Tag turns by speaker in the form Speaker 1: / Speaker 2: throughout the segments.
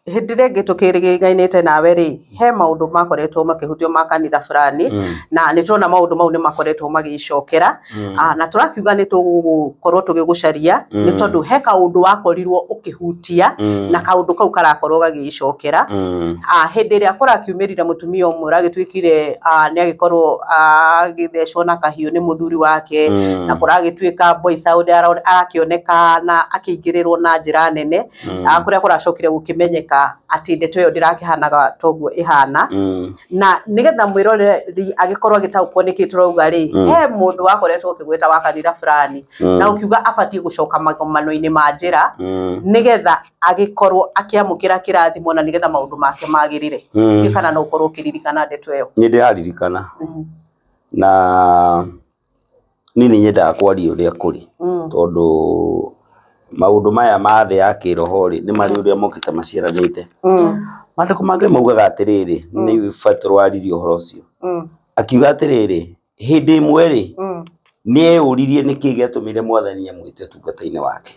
Speaker 1: Hĩndĩ ĩrĩa ĩngĩ tũkĩrĩgĩgainĩte nawe rĩ, he maũndũ makoretwo makĩhutio ma kanitha fulani, na nĩ tũrona maũndũ mau nĩ makoretwo magĩcokera. Na tũrakiuga nĩ tũgũkorwo tũgĩgũcaria nĩ tondũ he kaũndũ wakorirwo ũkĩhutia na kaũndũ kau karakorwo gagĩcokera. Hĩndĩ ĩrĩa kũrakiumĩrire mũtumia ũmwe ũragĩtuĩkire nĩ agĩkorwo agĩthecwo na kahiũ nĩ mũthuri wake, na kũragĩtuĩka boy sound arakĩoneka na akĩingĩrĩrwo na njĩra nene, kũrĩa kũracokire gũkĩmenyeka atĩ ndeto ĩyo ndĩrakĩhanaga toguo ĩhana. Na nĩgetha mwĩroreri agĩkorwo agĩtaũkwo nĩkĩ tũrauga rĩ, he mũndũ wakoretwo ũkĩgweta wa kanitha fulani, na ũkiuga abatiĩ gũcoka magomano-inĩ ma njĩra, nĩgetha agĩkorwo akĩamũkĩra kĩrathimo na nĩgetha maũndũ make magĩrĩre. Ndiũĩ kana no ũkorwo ũkĩririkana ndeto ĩyo.
Speaker 2: Nĩ ndĩraririkana. Na niĩ nĩ nyendaga kwaria ũrĩa kũrĩ, tondũ maũndũ maya ma thĩ ya kĩroho rĩ, nĩ marĩ ũrĩa mokĩte maciaranĩte. Maandĩko mangĩ maugaga atĩrĩrĩ, nĩ Petero aririe ũhoro ũcio, akiuga atĩrĩrĩ, hĩndĩ ĩmwe rĩ, nĩ eyũririe nĩkĩ gĩatũmire Mwathani amwĩte ũtungata-inĩ wake.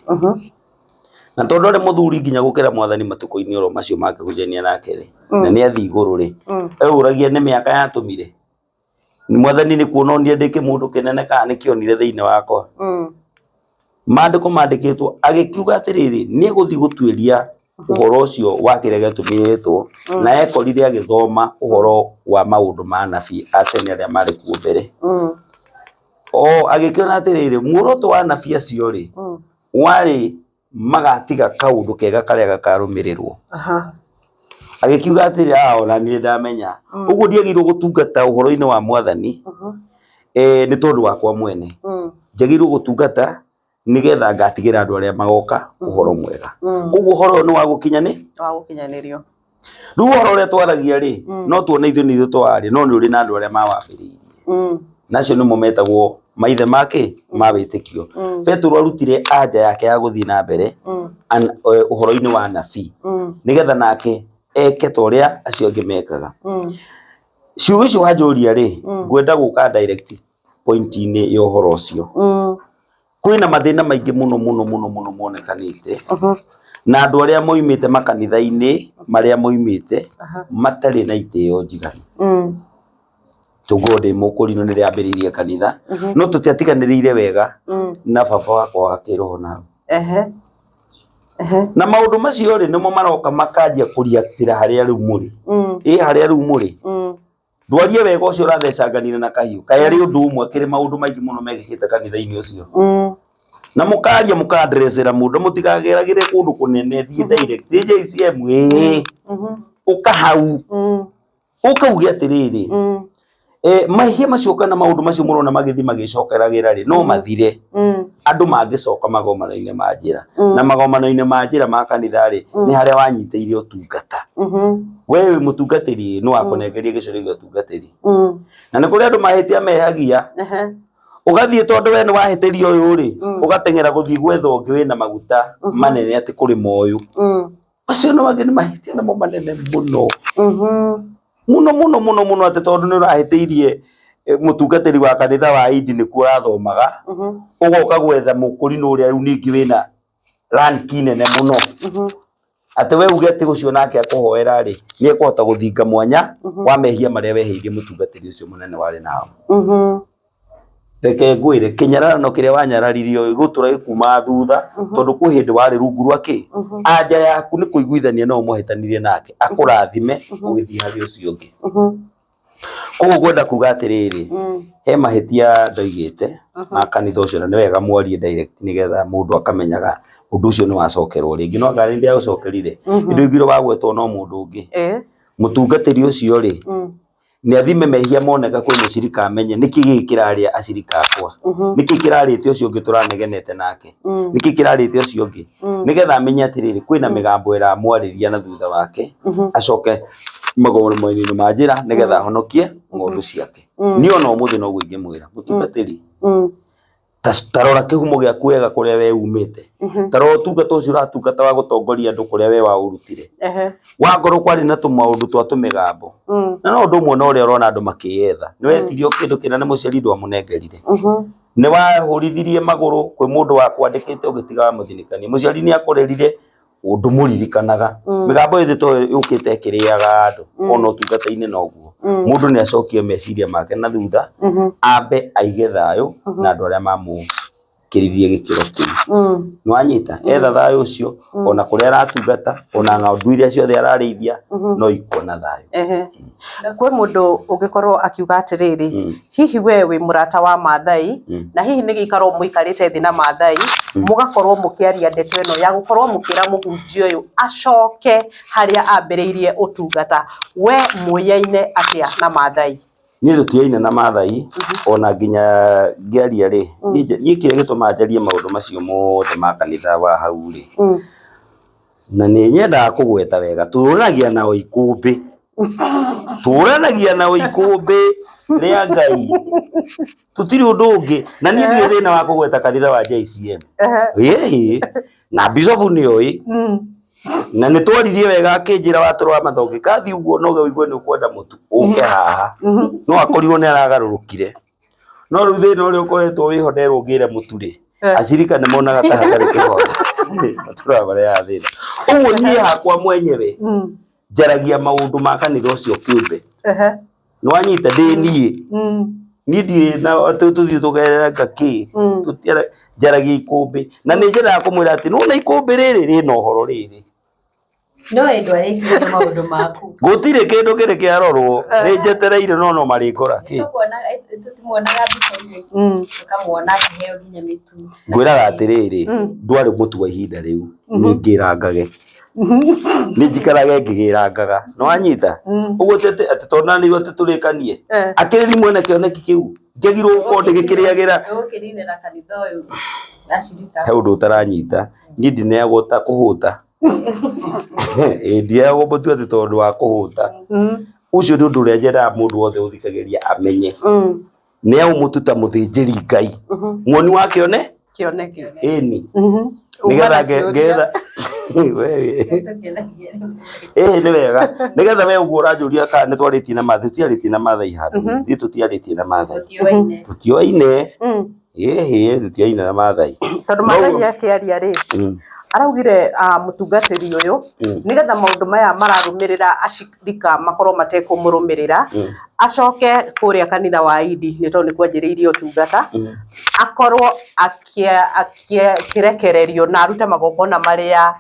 Speaker 2: Na tondũ arĩ mũthuri nginya gũkĩra Mwathani matukũ-inĩ oro macio makĩhunjania nake rĩ, na nĩ athiĩ igũrũ rĩ, eyũragia nĩ mĩaka yatũmire? Mwathani nĩ kuona onire ndĩ kĩmũndũ kĩnene kana nĩ kĩonire thĩinĩ wakwa. Maandĩko mandĩkĩtwo agĩkiuga atĩrĩrĩ, nĩ egũthiĩ gũtuĩria ũhoro ũcio wa kĩrĩa gĩatũmĩtwo, na ekorire agĩthoma ũhoro wa maũndũ ma anabii a tene arĩa marĩ kuo mbere. O agĩkĩona atĩrĩrĩ, muoroto wa anabii acio rĩ, warĩ magatiga kaũndũ kega karĩa gakarũmĩrĩrwo. Agĩkiuga atĩrĩ, "Ah, ona niĩ ndamenya ũguo ndiagĩrĩirwo gũtungata ũhoro-inĩ wa Mwathani, nĩ tondũ wakwa mwene. Njagĩrĩirwo gũtungata nĩgetha ngatigĩra andũ arĩa magoka ũhoro mwega." Koguo ũhoro ũyũ nĩ wa gũkinya nĩ
Speaker 1: Wa gũkinyanĩrio.
Speaker 2: Rĩu ũhoro ũrĩa twaragia rĩ, no tuone ithuĩ nĩ ithuĩ twawaria, no nĩ ũrĩ na andũ arĩa mawambĩrĩirie. Na acio nĩmo metagwo maithe ma kĩ? Ma wĩtĩkio. Petero arutire anja yake ya gũthiĩ na mbere ũhoro-inĩ wa anabii, nĩgetha nake eke ta ũrĩa acio angĩ mekaga. Ciugo icio wanjũria rĩ, ngwenda gũka direct point-inĩ ya ũhoro ũcio. Kwĩna mathĩna maingĩ mũno mũno mũno mũno monekanĩte, na andũ arĩa moimĩte makanitha-inĩ marĩa moimĩte matarĩ na itĩo njiganu. Tũngorwo ndĩ mũkũrinũ nĩ ndĩrambĩrĩirie kanitha, no tũtiatiganĩrĩire wega na baba wakwa wa kĩroho nawe. Na maũndũ macio rĩ, nĩmo maroka makanjia kũriatĩra harĩa rĩu mũrĩ. Ĩ harĩa rĩu mũrĩ. Ndwarie wega ũcio ũrathecanganire na kahiũ. Kaĩ arĩ ũndũ ũmwe akĩrĩ maũndũ maingĩ mũno mekĩkĩte kanitha-inĩ ũcio. Na mũkaria mũkandrecera mũndũ mũtikageragĩre kũndũ kũnene thiĩ direct. Thiĩ JCM ĩĩ. Ũka hau. Ũkauge atĩrĩrĩ, mahĩtia macio kana maũndũ macio mũrona magĩthiĩ magĩcokeragĩra rĩ, no mathire. Andũ mangĩcoka magomano-inĩ ma njĩra. Na magomano-inĩ ma njĩra ma kanitha rĩ, nĩ harĩa wanyitĩire ũtungata. We wĩ mũtungatĩri nĩ wakũnengeria gĩcũrĩ gĩa ũtungatĩri. Na nĩ kũrĩ andũ mahĩtia mehagia, ũgathiĩ tondũ we nĩ wahĩtĩria ũyũ rĩ, ũgateng'era gũthiĩ gwetha ũngĩ wĩna maguta manene atĩ kũrĩ ma ũyũ. Acio nĩ wangĩ nĩ mahĩtia namo manene mũno. Mũno mũno mũno mũno atĩ tondũ nĩ ũrahĩtĩirie mũtungatĩri wa kanitha wa Indi nĩkuo ũrathomaga, ũgoka gwetha mũkũrinũ ũrĩa rĩu ningĩ wĩna rank nene mũno. Atĩ we uge atĩ ũcio nake akũhoera rĩ, nĩ ekũhota gũthinga mwanya wa mehia marĩa wehĩirie mũtungatĩri ũcio mũnene warĩ nao. Reke ngwĩre, kĩnyararano kĩrĩa wanyararirio gĩgũtũra gĩkumaga thutha, tondũ kwĩ hĩndĩ warĩ rungu rwa kĩ? Anja yaku nĩ kũiguithania no mũhĩtanirie nake, akũrathime ũgĩthiĩ harĩ ũcio ũngĩ. Koguo ngwenda kuga atĩrĩrĩ, he mahĩtia ndoigĩte ma kanitha ũcio na nĩ wega mwarie direct nĩgetha mũndũ akamenyaga ũndũ ũcio nĩ wacokerwo rĩngĩ. No anga nĩ ndĩaũcokerire, nĩ ndĩraiguire wagwetwo no mũndũ ũngĩ. Mũtungatĩri ũcio rĩ, nĩ athime mehia moneka kwĩ mũcirika amenye nĩkĩ gĩkĩ kĩrarĩa acirika akwa, nĩkĩ kĩrarĩte ũcio ũngĩ tũranegenete nake, nĩkĩ kĩrarĩte ũcio ũngĩ, nĩgetha amenye atĩrĩrĩ, kwĩna mĩgambo ĩramwarĩria na thutha wake, acoke magomano-inĩ ma njĩra nĩgetha ahonokie ng'ondu ciake. Niĩ ona ũmũthĩ noguo ingĩmwĩra mũtungatĩri, ta rora kĩhumo gĩaku wega kũrĩa we umĩte, ta rora ũtungata ũcio ũratungata wa gũtongoria andũ kũrĩa we waũrutire. Wakorwo kwarĩ na tũmaũndũ twa tũmĩgambo, na no ũndũ ũmwe na ũrĩa ũrona andũ makĩyetha, nĩ wetirio kĩndũ kĩna nĩ mũciari ndwamũnengerire, nĩ wahũrithirie magũrũ kwĩ mũndũ wakwandĩkĩte ũgĩtiga wamũthinĩkania, mũciari nĩ akũrerire. Ndũmũririkanaga. Mĩgambo ĩthĩ to yũkĩte ĩkĩrĩaga andũ ona ũtungata-inĩ noguo. Mũndũ nĩ acokie meciria make na thutha, ambe aige thayũ na andũ arĩa mamũkĩririe gĩkĩro kĩu. Nĩwanyita? Etha thayũ ũcio ona kũrĩa aratungata ona ng'ondu iria ciothe ararĩithia no ikuona thayũ.
Speaker 1: Ehe. Kwĩ mũndũ ũngĩkorwo akiuga atĩrĩrĩ, hihi we wĩ mũrata wa Maathai na hihi nĩ gĩikaro mũikarĩte thĩ na Maathai mũgakorwo mũkĩaria ndeto ĩno ya gũkorwo mũkĩra mũhunjia ũyũ acoke harĩa ambĩrĩirie ũtungata, we mũyaine atĩa na Maathai?
Speaker 2: Niĩ tũtiaine na Maathai ona nginya ngĩaria rĩ, niĩ kĩrĩa gĩtũmaga njarie maũndũ macio mothe ma kanitha wa hau rĩ, na nĩ nyendaga kũgweta wega, tũranagia nao ikũmbĩ, tũranagia nao ikũmbĩ rĩa Ngai, tũtirĩ ũndũ ũngĩ. Na niĩ ndirĩ thĩna wa kũgweta kanitha wa JCM. Ĩĩ, na bishop nĩ oĩ. Na nĩ twaririe wega akĩnjĩra watũra wa mathoke kathiĩ ũguo no ũigue nĩ ũkwenda mũtu ũke haha. No akorirwo nĩ aragarũrũkire. No rĩu thĩna ũrĩa ũkoretwo wĩho nderwo ngĩre mũtu rĩ, acirika nĩ monaga ta hatarĩ kĩhoto. Matũraga marehaga thĩna. Ũguo niĩ hakwa mwenyewe njaragia maũndũ ma kanitha ũcio kĩũmbe. Nĩwanyita ndĩ niĩ. Niĩ ndirĩ na atĩ tũthiĩ tũgerera kĩ. Njaragia ikũmbĩ. Na nĩ nyendaga kũmwĩra atĩ nĩwona ikũmbĩ rĩrĩ rĩna ũhoro rĩrĩ.
Speaker 3: No ĩ ndwarĩkirie maũndũ maku.
Speaker 2: Gũtirĩ kĩndũ kĩrĩ kĩarorwo rĩnjetereire no no marĩngora kĩ.
Speaker 3: Tũtimuonaga mbica-inĩ tũkamuona akĩheo nginya mĩtu.
Speaker 2: Ngwĩraga atĩrĩrĩ, ndwarĩ mũtu wa ihinda rĩu, niĩ ngĩrangage. Nĩ njikarage ngĩgĩrangaga. Nĩwanyita? Ũguo ti atĩ atĩ tondũ nani atĩ tũrĩkanie. Akĩrĩ ni mwene kĩoneki kĩu. Njagirwo gũkorwo ndĩgĩkĩrĩagĩra.
Speaker 3: Ũgũkĩninĩra kanitha ũyũ acirika.
Speaker 2: He ũndũ ũtaranyita. Niĩ ndineagwo ta kũhũta. Ĩĩ ndiheagwo mũtu atĩ tondũ wa kũhũta. Ũcio nĩ ũndũ ũrĩa nyendaga mũndũ wothe ũthikagĩrĩria amenye. Nĩ mũtu ta mũthĩnjĩri Ngai. Muoni wa kĩone?
Speaker 1: Kĩoneki.
Speaker 2: Ĩni. Nĩgetha ngetha ĩĩ nĩ wega. Nĩgetha we ũguo ũranjũria kana nĩ twarĩtie na Maathai, tũtiarĩtie na Maathai handũ. Ithuĩ tũtiarĩtie na Maathai. Tũtioaine. Ĩhĩ tũtiaine na Maathai.
Speaker 1: Tondũ Maathai akĩaria rĩ, araugire mũtungatĩri ũyũ nĩgetha maũndũ maya mararũmĩrĩra acirika makorwo matekũmũrũmĩrĩra, acoke kũrĩa kanitha wa Idi nĩ tondũ nĩ kwanjĩrĩirie ũtungata, akorwo akĩrekererio na arute magongona marĩa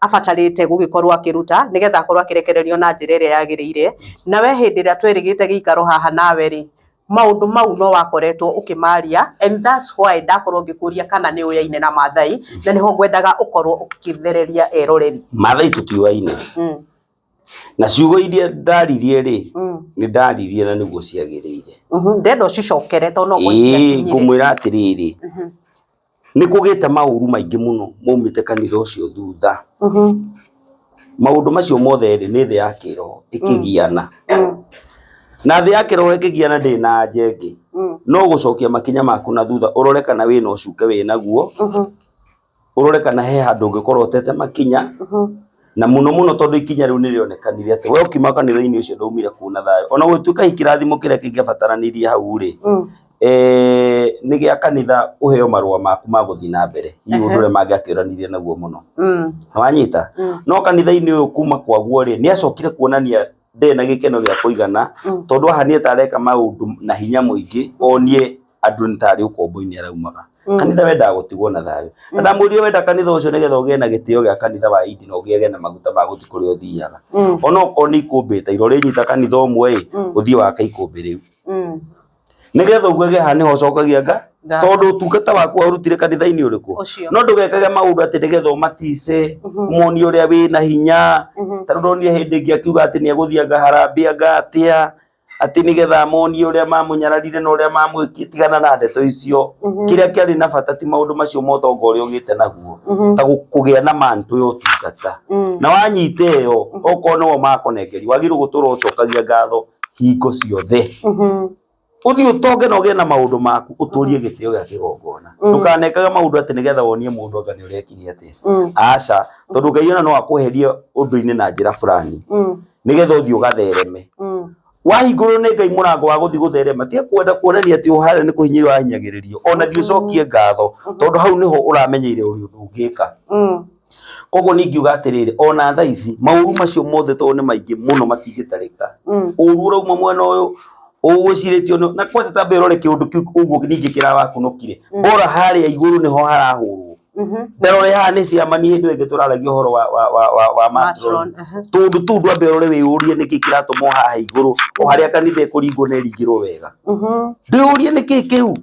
Speaker 1: abatarĩte gũgĩkorwo akĩruta nĩgetha akorwo akĩrekererio na njĩra ĩrĩa yagĩrĩire. Na we hĩndĩ ĩrĩa twerĩgĩte gĩikaro haha nawe rĩ, maũndũ mau no wakoretwo ũkĩmaria and that's why ndakorwo ngĩkũria kana nĩ ũyaine na Maathai, na nĩho ngwendaga ũkorwo ũkĩthereria eroreri.
Speaker 2: Maathai tũtiũaine. Na ciugo iria ndaririe rĩ, nĩ ndaririe na nĩguo ciagĩrĩire.
Speaker 1: Ndenda ũcicokere tondũ no
Speaker 2: Ĩĩ ngũmwĩra atĩrĩrĩ, nĩ kũgĩte maũru maingĩ mũno maumĩte kanitha ũcio thutha. Maũndũ macio mothe rĩ, nĩ thĩ ya kĩroho ĩkĩgiana. Na thĩ ya kĩroho ĩkĩgiana ndĩrĩ na anja ĩngĩ. No gũcokia makinya maku na thutha ũrore kana wĩna ũcuke wĩnaguo, ũrore kana he handũ ũngĩkorwo ũtete makinya, na mũno mũno tondũ ikinya rĩu nĩ rĩonekanire atĩ we ũkiuma kanitha-inĩ ũcio ndwaumire kũu na thayũ. Ona gũtuĩka hihi kĩrathimo kĩrĩa kĩngĩabataranirie hau rĩ, nĩ gĩa kanitha ũheo marũa maku ma gũthiĩ na mbere. Hihi ũndũ ũrĩa mangĩakĩũranirie naguo mũno. Nĩwanyita? No kanitha-inĩ ũyũ kuma kwaguo rĩ, nĩ acokire kuonania ndarĩ na gĩkeno gĩa kũigana, tondũ ahanire ta areka maũndũ na hinya mũingĩ, onie andũ nĩ tarĩ ũkombo-inĩ araumaga. Kanitha wendaga gũtigwo na thayũ. Na ndamwĩrire wenda kanitha ũcio nĩgetha ũgĩe na gĩtĩo gĩa kanitha wa Indi na ũgĩage na maguta ma gũthiĩ kũrĩa ũthiaga. Ona okorwo nĩ ikũmbĩ ta ira ũrĩnyita kanitha ũmwe ĩ, ũthiĩ wake ikũmbĩ rĩu. Nĩgetha ugage haha nĩho ũcokagia nga, tondũ ũtungata waku waũrutire kanitha-inĩ ũrĩkũ? No ndũgekage maũndũ atĩ nĩgetha ũmatice, ũmonie ũrĩa wĩna hinya. Ta rĩu ndonire hĩndĩ ĩngĩ akiuga atĩ nĩ egũthiĩ anga harambee anga atĩa, atĩ nĩgetha amonie ũrĩa mamũnyararire na ũrĩa mamwĩkire. Tigana na ndeto icio. Kĩrĩa kĩarĩ na bata ti maũndũ macio ma ũtonga ũrĩa ũgĩte naguo, ta kũgĩa na mantũ ya ũtungata. Na wanyita ĩyo, okorwo nĩo makũnengeria, wagĩrĩirwo gũtũra ũcokagia ngatho hingo ciothe. Ũthiĩ ũtonge na ũgĩe na maũndũ maku, ũtũrie gĩtĩo gĩa kĩgongona. Ndũkanekage maũndũ atĩ nĩgetha wonie mũndũ anga nĩ ũrekire atĩa. Aca, tondũ Ngai ona no akweherie ũndũ-inĩ na njĩra fulani, nĩgetha ũthiĩ ũgathereme. Wahingũrwo nĩ Ngai mũrango wa gũthiĩ gũtherema, tiga kwenda kuonania atĩ harĩa nĩ kũhinyĩrĩrio ũrahinyagĩrĩrio. Ona thiĩ ũcokie ngatho, tondũ hau nĩho ũramenyeire ũrĩ ũndũ ũngĩka. Koguo niĩ ingiuga atĩrĩrĩ, ona thaa ici maũru macio mothe tondũ nĩ maingĩ mũno matingĩtarĩka. Ũru ũrauma mwena ũyũ ũgwĩcirĩtio nĩ- na kwanja tambe ũrore kĩũndũ kĩu ũguo ningĩ kĩrawakunũkire. Bora harĩa igũrũ nĩho harahũrwo. Ndarore haha nĩ ciama niĩ hĩndĩ ĩyo ĩngĩ tũraragia ũhoro wa wa wa wa, wa matron. Tũndũ tũu ndwambe ũrore wĩyũrie nĩkĩ kĩratũmwo haha igũrũ o harĩa kanitha ĩkũringwo na ĩringĩrwo wega. Ndĩyũrie nĩkĩ kĩu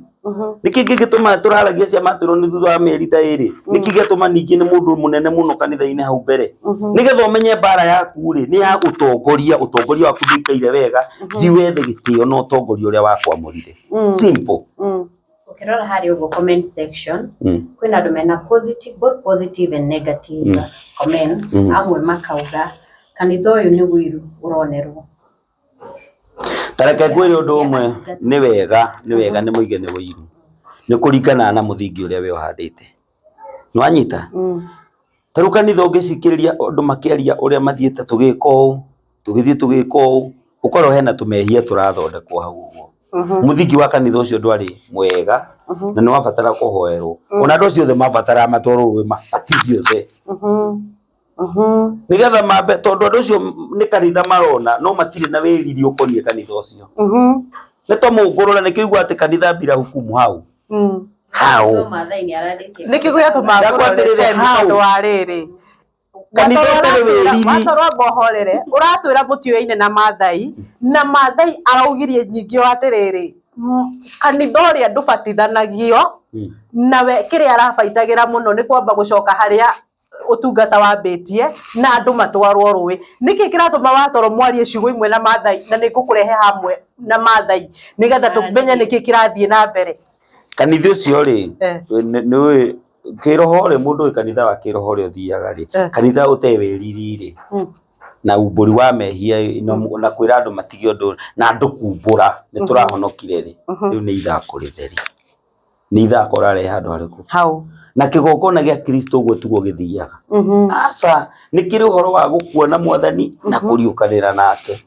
Speaker 2: nĩkĩ gĩgĩtũma tũraragia cia matron thutha wa mĩeri ta ĩrĩ nĩkĩ gĩatũma ningĩ nĩ mũndũ mũnene mũno kanitha-inĩ hau mbere nĩgetha ũmenye mbara yaku rĩ nĩ ya ũtongoria ũtongoria waku ndũikaire wega thiĩ wethe gĩtĩo na ũtongoria ũrĩa wakwamũrire simple.
Speaker 3: Ũkĩrora harĩa ũguo comment section kwĩna andũ mena positive, both positive and negative comments. Amwe makauga kanitha ũyũ nĩ ũiru ũronerwo.
Speaker 2: Ta reke ngwĩre ũndũ ũmwe, nĩ wega, nĩ wega nĩ mũige nĩ ũiru. Nĩ kũringana na mũthingi ũrĩa we ũhandĩte. Nĩ wanyita? Ta rĩu kanitha ũngĩcikĩrĩria andũ makĩaria ũrĩa mathiĩte tũgĩka ũũ, tũgĩthiĩ tũgĩka ũũ, ũkorwo hena tũmehia tũrathondekwo hau ũguo. Mũthingi wa kanitha ũcio ndwarĩ mwega na nĩ wabatara kũhoerwo. Ona andũ acio othe mabataraga matwarwo rũĩ mabatithio othe. Nĩgetha mambe tondũ andũ acio nĩ kanitha marona no matirĩ na wĩriri ũkoniĩ kanitha ũcio. Nĩ ta mũngũrũre nĩkĩo ũiguaga atĩ kanitha bila hukumu hau. Hau.
Speaker 3: No Maathai nĩ ararĩtie.
Speaker 1: Nĩkĩ gĩatũma
Speaker 2: Ndakwa
Speaker 1: ngũrore
Speaker 2: atĩrĩrĩ,
Speaker 1: Temi
Speaker 2: hau.
Speaker 1: tondũ wa rĩrĩ
Speaker 2: Kanitha ũtarĩ wĩriri.
Speaker 1: Watoro amba ũhorere ũratwĩra mũtiũyaine na Maathai na Maathai araugirie nyingĩ o atĩrĩrĩ kanitha ũrĩa ndũbatithanagio nawe kĩrĩa arabaitagĩra mũno nĩ kwamba gũcoka harĩa ũtungata wambĩtie na andũ matwarwo rũĩ. Nĩkĩ kĩratũma watoro mwarie ciugo imwe na Maathai na nĩ ngũkũrehe hamwe na Maathai nĩgetha tũmenye nĩkĩ kĩrathiĩ na mbere?
Speaker 2: Kanitha ũcio rĩ, nĩ ũĩ kĩroho rĩ, mũndũ wĩ kanitha wa kĩroho ũrĩa ũthiaga rĩ, kanitha ũtarĩ wĩriri rĩ, na umbũri wa mehia na kwĩra andũ matige ũndũ na andũ kumbũra nĩ tũrahonokire rĩ, rĩu nĩ ithako rĩtheri. Nĩ ithako ũrarehe handũ harĩkũ?
Speaker 1: Hau.
Speaker 2: Na kĩgongona gĩa Kristo ũguo tiguo gĩthiaga. Aca, nĩ kĩrĩ ũhoro wa gũkua na mwathani na kũriũkanĩra nake.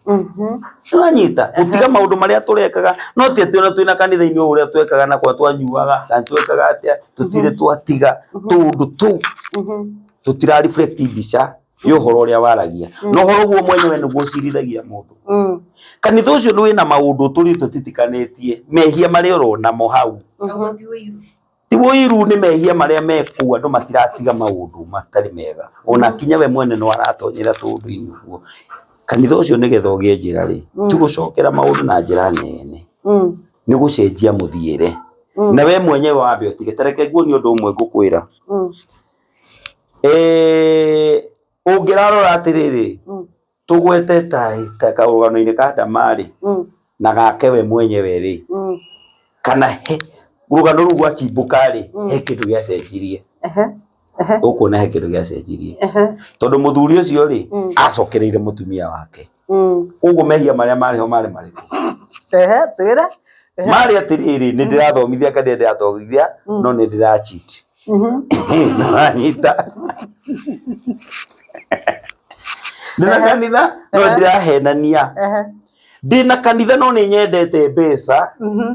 Speaker 2: Nĩwanyita? Gũtiga maũndũ marĩa tũrekaga, no ti atĩ ona twĩna kanitha-inĩ o ũrĩa twekaga na kwa twanyuaga, kana twekaga atĩa, tũtirĩ twatiga tũũndũ tũu. Tũtira reflect mbica ya ũhoro ũrĩa waragia. Na ũhoro guo mwenyewe nĩguo ũcirithagia mũndũ. Kanitha ũcio nĩ wĩna maũndũ tũrĩ tũtitikanĩtie, mehia marĩa ũrona mo hau.
Speaker 3: Ũguo ti ũiru.
Speaker 2: Ti ũiru nĩ mehia marĩa me kũu andũ matiratiga maũndũ matarĩ mega. Ona kinya we mwene no aratonyera tũũndũ-inĩ ũguo. Kanitha ũcio nĩgetha ũgĩe njĩra rĩ, ti gũcokera maũndũ na njĩra nene, nĩ gũcenjia mũthiĩre. Na we mwenyewe wambe ũtige. Ta reke nguonie ũndũ ũmwe ngũkwĩra. Ũngĩrarora atĩrĩrĩ, tũgwete ta karũgano-inĩ ka Ndama-rĩ, na gake we mwenyewe rĩ, kana he rũgano rũu rwachimbũka-rĩ, he kĩndũ gĩacenjirie. Ũkuona he kĩndũ gĩacenjirie. Tondũ mũthuri ũcio rĩ, acokereire mũtumia wake. Koguo mehia marĩa marĩ ho marĩ marĩkũ?
Speaker 1: Twĩre.
Speaker 2: Marĩ atĩrĩrĩ, nĩ ndĩrathomithia kana ndĩrathomithia, no nĩ ndĩra cheat. Nĩwanyita? Ndĩna kanitha no ndĩrahenania. Ndĩna kanitha no nĩ nyendete mbeca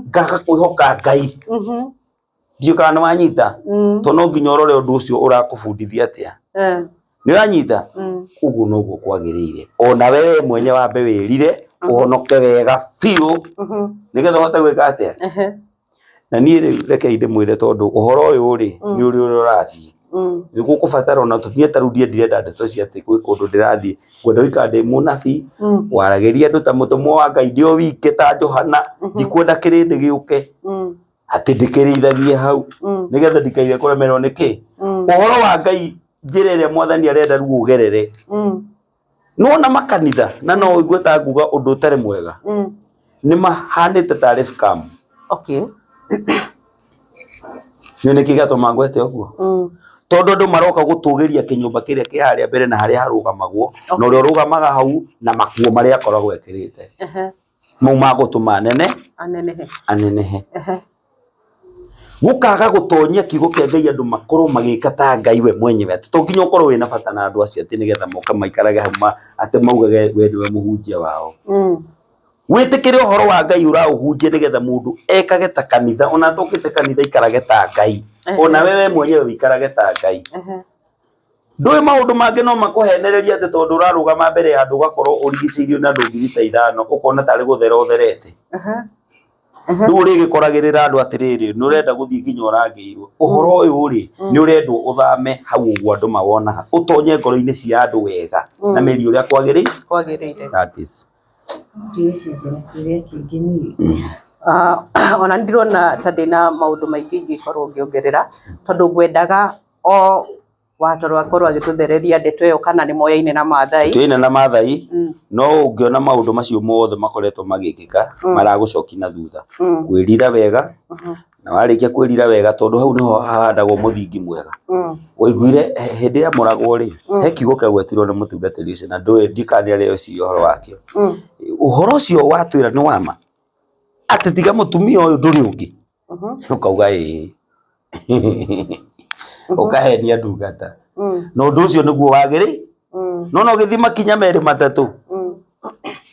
Speaker 2: ngaga kwĩhoka Ngai. Ndiũĩ kana nĩwanyita? Tondũ no nginya ũrore ũndũ ũcio ũrakũbundithia atĩa. Nĩũranyita? Ũguo noguo kwagĩrĩire. Ona we mwenye wambe wĩrire ũhonoke wega biũ nĩgetha ũhote gwĩka atĩa? Na niĩ rĩu rekei ndĩmwĩre tondũ ũhoro ũyũ rĩ, nĩ ũrĩ ũrĩa ũrathiĩ. Nĩ gũkũbatara ona tũthiĩ ta rĩu niĩ ndirenda ndeto cia atĩ gwĩ kũndũ ndĩrathiĩ, ngwenda gũikara ndĩ mũnabii, waragĩria andũ ta mũtũmwo wa Ngai ndĩ o wike ta Johana, ndikwenda kĩrĩndĩ gĩũke atĩ ndĩkĩrĩithagie hau nĩgetha ndikaige kũremererwo nĩ kĩ. Ũhoro wa Ngai njĩra ĩrĩa mwathani arenda rĩu ũgerere. Nĩwona makanitha na no ũigue ta nguga ũndũ ũtarĩ mwega nĩ mahanĩte tarĩ scam.
Speaker 1: Okay.
Speaker 2: Nĩ nĩkĩ gĩatũma ngwete ũguo? Tondũ andũ maroka gũtũgĩria kĩnyũmba kĩrĩa kĩ harĩa mbere na harĩa harũgamagwo na ũrĩa ũrũgamaga hau na makuo marĩa akoragwo ekĩrĩte. Mau magũtũma anene
Speaker 1: Anenehe.
Speaker 2: anenehe. Gũkaga gũtonyia kiugo kĩa Ngai andũ makorwo magĩka ta Ngai we mwenyewe atĩ to nginya ũkorwo wĩna bata na andũ acio atĩ nĩgetha moke maikarage hau atĩ maugage we nĩwe mũhunjia wao. Wĩtĩkĩre ũhoro wa Ngai ũraũhunjia nĩgetha mũndũ ekage ta kanitha ona atokĩte kanitha aikarage ta Ngai. Ona we mwenyewe ũikarage ta Ngai. Ndũĩ maũndũ mangĩ no makũhenererie atĩ tondũ ũrarũgama mbere ya andũ ũgakorwo ũrigicĩirio nĩ andũ 5,000 ũkona tarĩ gũthera ũtherete. Rĩu ũrĩgĩkoragĩrĩra andũ atĩrĩrĩ, nĩ ũrenda gũthiĩ nginya ũrangĩirwo. Ũhoro ũyũ rĩ, nĩ ũrendwo ũthame hau ũguo andũ mawonaga, ũtonye ngoro-inĩ cia andũ wega na mĩri ũrĩa kwagĩrĩire.
Speaker 1: Kwagĩrĩire.
Speaker 2: That is.
Speaker 3: Ndigũcenjera kĩũria kĩngĩ niĩ.
Speaker 1: Ona nĩ ndĩrona ta ndĩna maũndũ maingĩ ingĩkorwo ngĩongerera, tondũ ngwendaga o watoro akorwo agĩtũthereria ndeto ĩyo kana nĩ moyaine na Maathai.
Speaker 2: Tũyaine na Maathai, no ũngĩona maũndũ macio mothe makoretwo magĩkĩka, maragũcokia na thutha. Kwĩrira wega, na warĩkia kwĩrira wega tondũ hau nĩho hahandagwo mũthingi mwega. Waiguire hĩndĩ ĩrĩa mũragwo rĩ, he kiugo kĩagwetirwo nĩ mũtungatĩri ũcio na ndũĩ ndikana areciria ũhoro wakĩo. Ũhoro ũcio watwĩra nĩ wa ma, atĩ tiga mũtumia ũyũ ndũrĩ ũngĩ. Ũkauga ĩĩ. Ũkahenia ndungata. Na ũndũ ũcio nĩguo wagĩrĩire. No no gĩthiĩ makinya merĩ matatũ.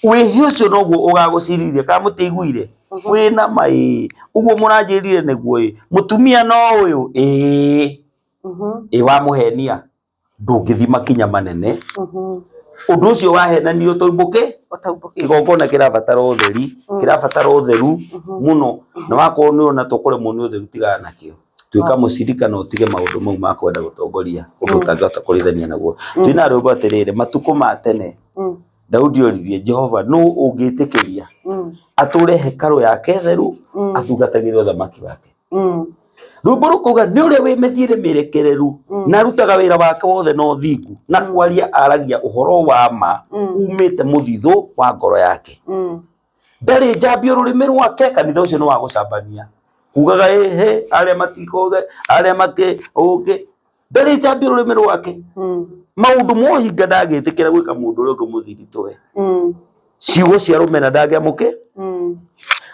Speaker 2: Wĩhia ũcio noguo ũgagũcirithia kana mũtiaiguire? Wĩna ma ĩĩ. Ũguo mũranjĩrire nĩguo ĩĩ. Mũtumia no ũyũ ĩĩ. Ĩ wamũhenia ndũngĩthiĩ makinya manene. Ũndũ ũcio wahenanio ũtaumbũke kĩgongona kĩrabatara ũtheri, kĩrabatara ũtheru mũno. Na wakorwo nĩ ũrona ta ũkũremwo nĩ ũtheru tigana nakĩo. Tuĩka mũcirika na ũtige maũndũ mau ma kwenda gũtongoria ũndũ ũtangĩhota kũrĩithania naguo. Twĩna rwĩmbo atĩrĩrĩ, matukũ ma tene Daudi oririe Jehova nũ ũngĩtĩkĩria atũre hekarũ yake theru atungatagĩre ũthamaki wake. Rwĩmbo rũkauga nĩ ũrĩa wĩ mĩthiĩre mĩrekereru na arutaga wĩra wake wothe na ũthingu na kwaria aragia ũhoro wa ma umĩte mũthithũ wa ngoro yake. Ndarĩ njambio rũrĩmĩ rwake, kanitha ũcio nĩ wa gũcambania. Kugaga ĩhĩ arĩa matikoge arĩa makĩ ũngĩ ndarĩ njambio rũrĩmĩ rwake. Maũndũ mohinga ndangĩtĩkĩra gwĩka mũndũ ũrĩa ũngĩ mũthiritũwe. Ciugo cia rũmena ndangĩamũkĩ.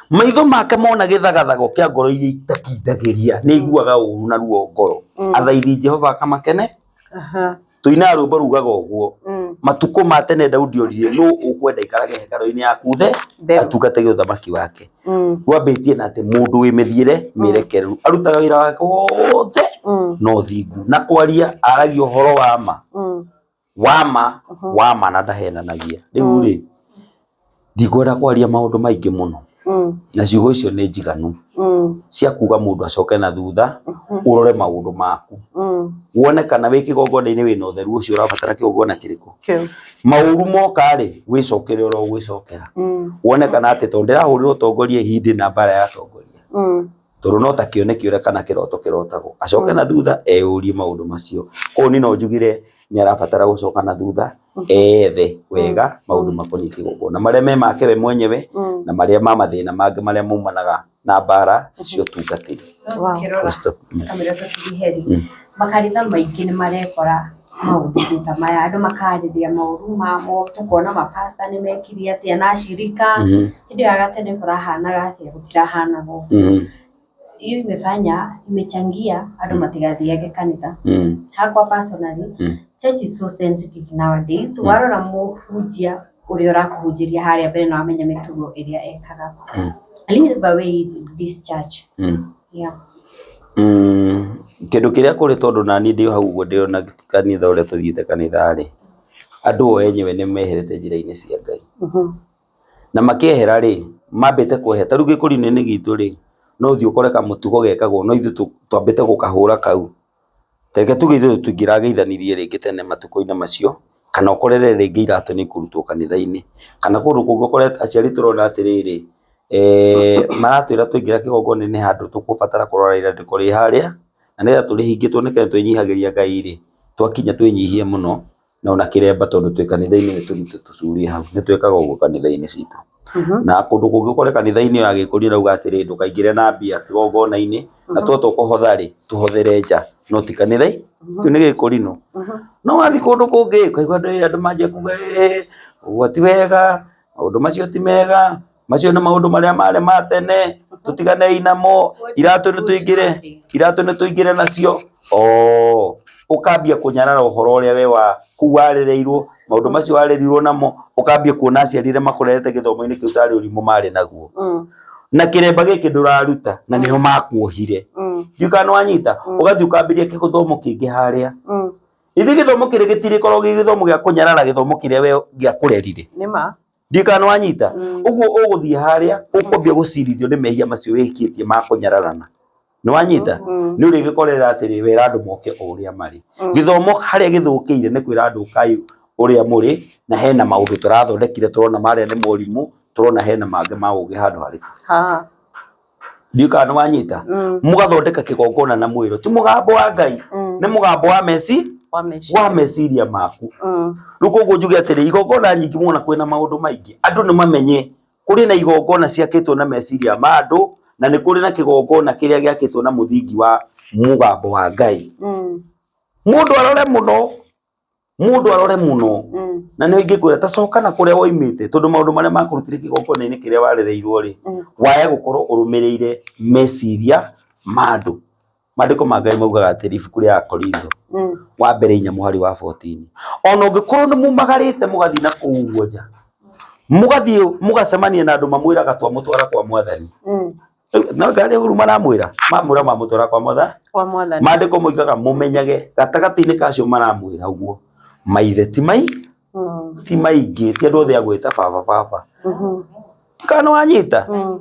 Speaker 2: Maitho make mona gĩthagathago kĩa ngoro iria itakindagĩria nĩ aiguaga ũru na ruo ngoro. Athaithi Jehova akamakene. Tũinaga rwĩmbo rugaga ũguo. Matukũ ma tene Daudi oririe nũ ũkwenda aikarage hekarũ-inĩ yaku the atungatage ũthamaki wake. Rwambĩtie na atĩ mũndũ wĩ mĩthiĩre mĩrekereru arutaga wĩra wake wothe na ũthingu na kwaria aragia ũhoro wa ma wa ma wa ma na ndahenanagia. Rĩu rĩ ndikwenda kwaria maũndũ maingĩ mũno na ciugo icio nĩ njiganu cia kuga mũndũ acoke na thutha ũrore maũndũ maku wone kana wĩ kĩgongona-inĩ wĩna ũtheru ũcio ũrabatara kĩgongona kĩrĩkũ. Maũru moka rĩ wĩcokere ũrĩa ũgwĩcokera wone kana atĩ tondũ ndĩrahũrĩra ũtongoria ihinda na mbara ya atongoria tondũ no ta kĩoneki ũrĩa kana kĩroto kĩrotagwo acoke na thutha eyũrie maũndũ macio. Koguo niĩ no njugire nĩ arabatara gũcoka na thutha ethe wega maũndũ makoniĩ kĩgongona marĩa me make we mwenyewe na marĩa ma mathĩna mangĩ marĩa maumanaga na mbara cia ũtungatĩri.
Speaker 3: Ũkĩrora kamĩra tũtigiheri makanitha maingĩ nĩ marekora maũndũ ta maya andũ makarĩria maũru mamo tũkona mapasta nĩ mekire atĩa na acirika hĩndĩ ĩyo ya gatene kũrahanaga atĩa gũtirahanaga ũguo. Hiyo imefanya imechangia andũ matigathiage kanitha. Hakwa personally church is so sensitive nowadays. Warora mũhunjia ũrĩa ũrakũhunjĩria harĩa mbere na wamenya mĩtugo ĩrĩa ekaga. Leave away this church. Yeah.
Speaker 2: Kĩndũ kĩrĩa kũrĩ tondũ nani ndĩ hau ũguo ndĩrona kanitha ũrĩa tũthiĩte kanitha rĩ, andũ o enyewe nĩ meherete njĩra-inĩ cia Ngai. Na makĩehera rĩ, mambĩte kwehera, ta rĩu gĩkũrinũ-inĩ gitũ rĩ, no ũthiĩ ũkore kamũtugo gekagwo no ithuĩ twambĩte gũkahũra kau. Ta reke tuge ithuĩ tũtingĩrageithanirie rĩngĩ tene matukũ-inĩ macio, kana ũkorere rĩngĩ iratũ nĩ ikũrutwo kanitha-inĩ, kana kũndũ kũngĩ ũkore aciari tũrona atĩrĩrĩ, maratwĩra twaingĩra kĩgongona-inĩ handũ tũkũbatara kũrora irandĩko rĩ harĩa, na nĩgetha tũrĩhingie tuoneke nĩ twĩnyihagĩria Ngai rĩ, twakinya twĩnyihie mũno, na ona kĩremba tondũ twĩ kanitha-inĩ nĩ tũrute tũcurie hau, nĩ twĩkaga ũguo kanitha-inĩ citũ. Na kũndũ kũngĩ ũkore kanitha-inĩ ya Gĩkũyũ ĩrauga atĩrĩrĩ ndũkaingĩre na mbia kĩgongona-inĩ, na twa tũkũhotha rĩ, tũhothere nja, no ti kanitha-inĩ, kĩu nĩ Gĩkũrinũ. No wathiĩ kũndũ kũngĩ ũkaigua andũ manjia kuga ĩĩ ũguo ti wega, maũndũ macio ti mega, macio nĩ maũndũ marĩa marĩ ma tene, tũtiganei namo, iratũ nĩ tũingĩre, iratũ nĩ tũingĩre nacio, oo ũkambia kũnyarara ũhoro ũrĩa we wa kũu warereirwo, maũndũ macio warerirwo namo, ũkambia kuona aciari arĩa makũrerete gĩthomo-inĩ kĩu tarĩ ũrimũ marĩ naguo. Na kĩremba gĩkĩ ndũraruta na nĩho makuohire. Ndiũĩ kana nĩ wanyita, ũgathiĩ ũkambĩrĩria gĩthomo kĩngĩ harĩa. Ithuĩ gĩthomo kĩrĩ gĩtirĩkorwo gĩ gĩthomo gĩa kũnyarara gĩthomo kĩrĩa we gĩakũrerire.
Speaker 1: Nĩ ma.
Speaker 2: Ndiũĩ kana nĩwanyita.
Speaker 1: Mm.
Speaker 2: Ũguo ũgũthiĩ harĩa ũkwambia gũcirithio nĩ mehia macio wĩkĩtie ma kũnyararana. Nĩwanyita?
Speaker 1: Mm.
Speaker 2: Nĩ ũrĩgĩkorera atĩrĩ wera andũ moke o ũrĩa marĩ.
Speaker 1: Mm.
Speaker 2: Gĩthomo harĩa gĩthũkĩire nĩ kwĩra andũ ũkai ũrĩa mũrĩ na hena maũndũ tũrathondekire tũrona marĩa nĩ morimũ, tũrona hena mangĩ ma ũgĩ handũ harĩ.
Speaker 1: Ha.
Speaker 2: Ndiũĩ kana nĩwanyita?
Speaker 1: Mm.
Speaker 2: Mũgathondeka kĩgongona na mwĩrũ. Ti mũgambo wa Ngai,
Speaker 1: Mm.
Speaker 2: nĩ mũgambo wa meci
Speaker 1: Wa meciria.
Speaker 2: wa meciria maku.
Speaker 1: Mm.
Speaker 2: Rĩu koguo njuge atĩrĩ, igongona nyingĩ muona kwĩna maũndũ maingĩ, andũ nĩ mamenye kũrĩ na igongona ciakĩtwo na meciria ma andũ na nĩ kũrĩ na kĩgongona kĩrĩa gĩakĩtwo na mũthingi wa mũgambo wa Ngai.
Speaker 1: Mm.
Speaker 2: Mũndũ arore mũno, mũndũ arore mũno
Speaker 1: Mm.
Speaker 2: na nĩ ingĩkwĩra ta coka na kũrĩa woimĩte tondũ maũndũ marĩa makũrutire kĩgongona-inĩ kĩrĩa warereirwo rĩ
Speaker 1: Mm.
Speaker 2: waya gũkorwo ũrũmĩrĩire meciria ma andũ. Maandĩko ma Ngai maugaga atĩrĩ ibuku rĩa Akorintho
Speaker 1: Mm.
Speaker 2: wa mbere inya mũhari wa 14 ona ũngĩkorwo nĩ mumagarĩte mũgathiĩ na kũu ũguo nja mũgathiĩ mũgacemania na andũ mamwĩraga twamũtwara kwa mwathani
Speaker 1: Mm.
Speaker 2: no ngarĩ ũru maramwĩra mamwĩra mamũtwara kwa mwathani
Speaker 1: Kwa mwathani.
Speaker 2: maandĩko moigaga mũmenyage gatagatĩ-inĩ kacio maramwĩra ũguo maithe ti mai
Speaker 1: Mm.
Speaker 2: ti maingĩ ti andũ othe a gwĩta baba baba
Speaker 1: Mhm.
Speaker 2: kana nĩ wanyita
Speaker 1: Mm.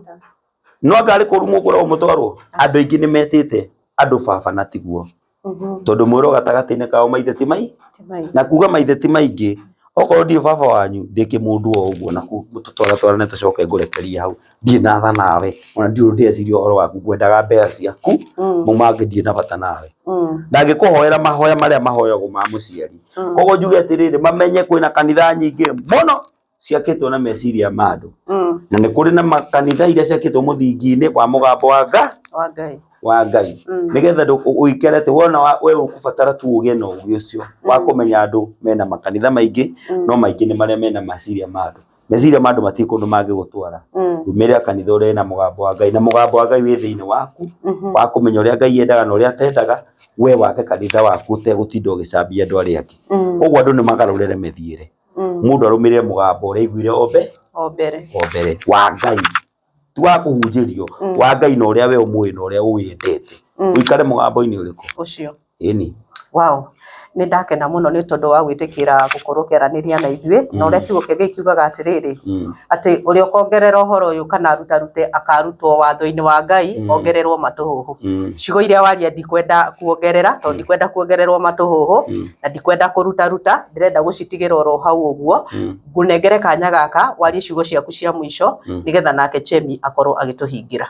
Speaker 2: no ngarĩ kũru mũkwĩragwo mũtwarwo andũ aingĩ nĩ metĩte andũ baba na tiguo
Speaker 1: Mhm.
Speaker 2: tondũ mwĩrwo gatagatĩ-inĩ kao maithe ti mai
Speaker 1: Ti mai.
Speaker 2: na kuga maithe ti maingĩ okorwo ndirĩ baba wanyu ndĩ kĩmũndũ o ũguo na tũtwaratwarane tũcoke ngũrekerie hau ndirĩ na tha nawe ona ndirĩ ũndũ ndĩreciria ũhoro waku ngwendaga mbeca ciaku
Speaker 1: Mm.
Speaker 2: mau mangĩ ndirĩ na bata nawe
Speaker 1: Mm.
Speaker 2: ndangĩkũhoera mahoya marĩa mahoyagwo ma mũciari
Speaker 1: Mm.
Speaker 2: koguo njuge atĩrĩrĩ mamenye kwĩna kanitha nyingĩ mũno ciakĩtwo na meciria ma andũ
Speaker 1: Mm.
Speaker 2: na nĩ kũrĩ na makanitha iria ciakĩtwo mũthingi-inĩ wa mũgambo wa nga
Speaker 1: Wa Ngai.
Speaker 2: wa Ngai
Speaker 1: Mm.
Speaker 2: nigetha ũikare atĩ wona we ũkũbatara tu ũgĩe na ũgĩ ũcio wa
Speaker 1: Mm.
Speaker 2: kũmenya andũ mena makanitha maingĩ
Speaker 1: Mm.
Speaker 2: no maingĩ nĩ marĩa mena meciria ma andũ meciria ma andũ matirĩ kũndũ mangĩgũtwara
Speaker 1: Mm.
Speaker 2: rũmĩrĩra kanitha ũrĩa na mũgambo wa Ngai na mũgambo wa Ngai wĩ thĩinĩ waku
Speaker 1: Mhm.
Speaker 2: wa kũmenya ũrĩa Ngai endaga na ũrĩa atendaga we wake kanitha waku ũtegũtinda ũgĩcambia andũ arĩa angĩ
Speaker 1: Mm.
Speaker 2: koguo andũ nĩ magarũrĩre mĩthiĩre
Speaker 1: Mm.
Speaker 2: mũndũ arũmĩrĩre mũgambo ũrĩa aiguire o mbe
Speaker 1: O mbere.
Speaker 2: o mbere wa Ngai ti wa kũhunjĩrio
Speaker 1: Mm.
Speaker 2: wa Ngai na ũrĩa we ũmũĩ na ũrĩa ũwendete
Speaker 1: Mm.
Speaker 2: ũikare mũgambo-inĩ ũrĩkũ
Speaker 1: Ũcio.
Speaker 2: ĩni
Speaker 1: Wow. Nĩ ndakena mũno nĩ tondũ wa gwĩtĩkĩra gũkorwo ũkĩaranĩria na ithuĩ na ũrĩa kiugo kĩa Ngai kiugaga atĩrĩrĩ
Speaker 2: Mm.
Speaker 1: atĩ ũrĩa ũkongerera ũhoro ũyũ kana arutarute akarutwo watho-inĩ wa Ngai
Speaker 2: Mm.
Speaker 1: ongererwo matũhũhũ.
Speaker 2: Mm.
Speaker 1: Ciugo iria waria ndikwenda kuongerera tondũ ndikwenda kuongererwo matũhũhũ
Speaker 2: Mm.
Speaker 1: na ndikwenda kũrutaruta ndĩrenda gũcitigĩra oro hau ũguo
Speaker 2: Mm.
Speaker 1: ngũnengere kanya gaka warie ciugo ciaku cia mũico
Speaker 2: Mm.
Speaker 1: nĩgetha nake Chemi akorwo agĩtũhingĩra.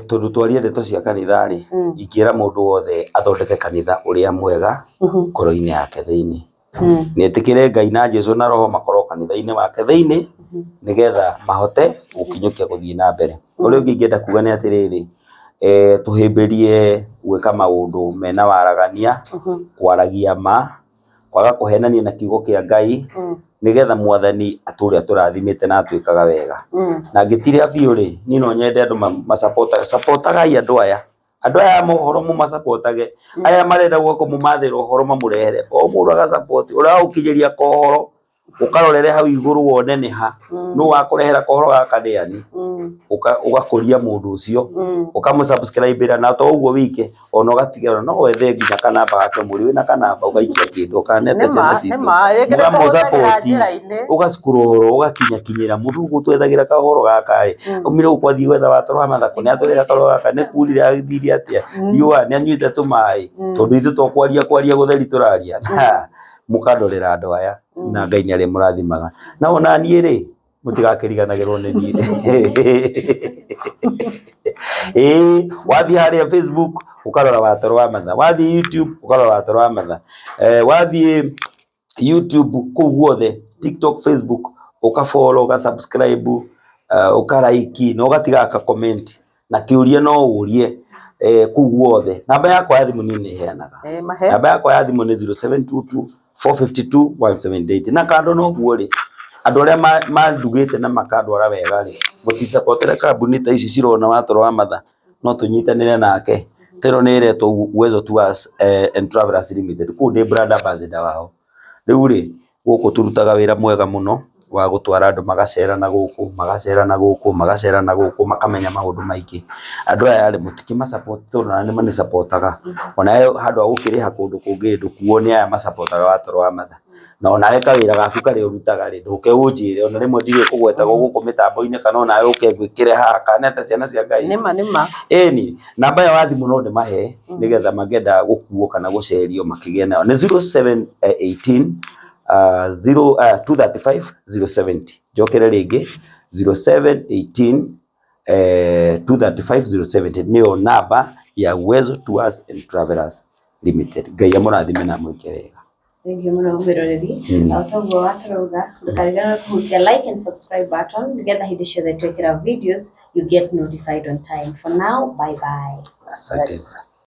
Speaker 2: Tondũ twarie ndeto cia kanitha rĩ
Speaker 1: Mm.
Speaker 2: ingĩra mũndũ wothe athondeke kanitha ũrĩa mwega
Speaker 1: Mhm.
Speaker 2: ngoro-inĩ yake thĩinĩ
Speaker 1: Mm.
Speaker 2: nĩetĩkĩre Ngai na Jesũ na Roho makorwo kanitha-inĩ wake thĩinĩ
Speaker 1: Mhm.
Speaker 2: nĩgetha mahote gũkinyũkia gũthiĩ na mbere ũrĩa ũngĩ ingĩenda kuga nĩ atĩrĩrĩ tũhĩmbĩrie gwĩka maũndũ mena waragania
Speaker 1: Mhm.
Speaker 2: kwaragia ma kwaga kũhenania na kiugo kĩa Ngai
Speaker 1: Mm.
Speaker 2: nĩgetha mwathani atũre atũrathimĩte na atwĩkaga wega
Speaker 1: Mm.
Speaker 2: na ngĩtiria biũ rĩ niĩ no nyende andũ macapotaga capotagai andũ aya andũ aya a mohoro mũmacapotage aya marenda gũka kũmũmathĩra ũhoro mamũrehere o mũndũ agacapoti ũrĩa ũkinyĩria kohoro ũkarorere hau igũrũ wone nĩ ha
Speaker 1: Mm.
Speaker 2: nũ wakũrehera kohoro gaka nĩ ani
Speaker 1: Mm.
Speaker 2: ũgakũria mũndũ ũcio
Speaker 1: Mm.
Speaker 2: ũkamũsubscribĩra na to ũguo wike ona ũgatigĩra no wethe nginya kanamba gake mũrĩ wĩna kanamba ũgaikia kĩndũ ũkanete
Speaker 1: Nĩma,
Speaker 2: ciana citũ
Speaker 1: nĩma, ĩngĩ nĩ tũhũthagĩra
Speaker 2: mũkamũsapoti
Speaker 1: njĩra-inĩ.
Speaker 2: ũgacukuru ũgakinyakinyĩra mũndũ ũguo twethagĩra kahoro gaka rĩ
Speaker 1: Mm.
Speaker 2: umire gũkũ athiĩ gwetha watoro wa mathako nĩ atũrehera kahoro gaka nĩ kurire athire atĩa
Speaker 1: Mm.
Speaker 2: riũa nĩ anyuĩte tũmaĩ
Speaker 1: Mm.
Speaker 2: tondũ ithuĩ to kwaria kwaria gũtheri tũraria mũkandorera andũ aya
Speaker 1: Mm.
Speaker 2: na Ngai nĩ arĩmũrathimaga na ona niĩ rĩ mũtigakĩriganagĩrwo nĩ niĩ ĩĩ wathiĩ harĩa Facebook ũkarora watoro wa matha wathiĩ YouTube ũkarora watoro wa matha wathiĩ YouTube kũu guothe TikTok Facebook ũka follow ũka subscribe ũka like na ũgatiga ka comment na kĩũria no ũrie kũu guothe namba yakwa ya thimũ niĩ nĩ heanaga
Speaker 1: Eh, mahe.
Speaker 2: namba yakwa ya thimũ nĩ 0722 452 178 na kando na ũguo rĩ andũ arĩa mandugĩte na makandwara wega rĩ mũticapotere kambuni ta ici cirona watoro wa matha no tũnyitanĩre nake teno nĩ ĩretwo Uwezo Tours and Travelers Limited kũu ndĩ brand ambassador wao rĩu rĩ gũkũ tũrutaga wĩra mwega mũno Wa gũtwara andũ magacera na gũkũ, magacera na gũkũ, magacera na gũkũ, makamenya maũndũ maingĩ. Andũ aya rĩ, mũtikĩma support tondũ ona nĩ manĩ supportaga. Onawe handũ ha gũkĩrĩha kũndũ kũngĩ ndũkuo nĩ aya macapotaga watoro wa matha. Na onawe kawĩra gaku karĩa ũrutaga rĩ, ndũke ũnjĩre ona rĩmwe ndigĩkũgwetaga gũkũ mĩtambo-inĩ kana onawe ũke ngwĩkĩre haha kana nĩ ta ciana cia Ngai.
Speaker 1: Nĩma nĩma.
Speaker 2: Ĩni, namba ĩyo ya thimũ no ndĩmahe nĩgetha mangĩenda gũkuo kana gũcerio makĩgĩe nayo. Nĩ 0718 0 235 070. Njokere rĩngĩ 0718 235 070 nĩyo namba ya Uwezo Tours and Travelers Limited. Ngai amũrathime na amwĩke wega.
Speaker 3: Thank you mũno mwĩroreri. O toguo watũrauga ndũkariganĩrwo kũhutia like and subscribe button nĩgetha hĩndĩ ciothe twekĩra videos you get notified on time. For now, bye bye.
Speaker 2: Asante sana.